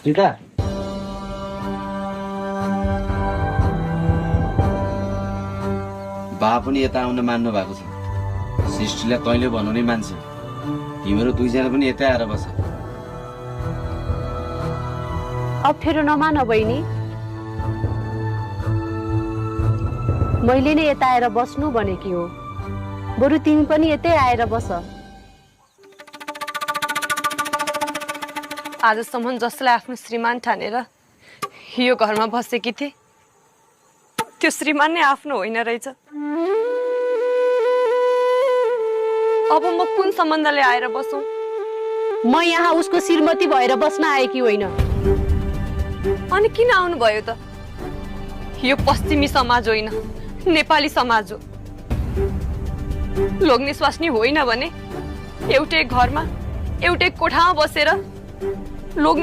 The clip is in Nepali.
सीता बा पनि यता आउन मान्नु भएको छ। सृष्टिलाई तैँले भन्नु नै मान्छे। तिमीहरू दुईजना पनि यतै आएर बस। अप्ठ्यारो नमान बहिनी, मैले नै यता आएर बस्नु भनेकी हो। बरु तिमी पनि यतै आएर बस। आजसम्म जसलाई आफ्नो श्रीमान ठानेर यो घरमा बसेकी थिए, त्यो श्रीमान नै आफ्नो होइन रहेछ। अब म कुन सम्बन्धले आएर बसौँ? म यहाँ उसको श्रीमती भएर बस्न आएकी होइन। अनि किन आउनु भयो त? यो पश्चिमी समाज होइन, नेपाली समाज हो। लोग्ने स्वास्नी होइन भने एउटै घरमा एउटै कोठामा बसेर लोग्ने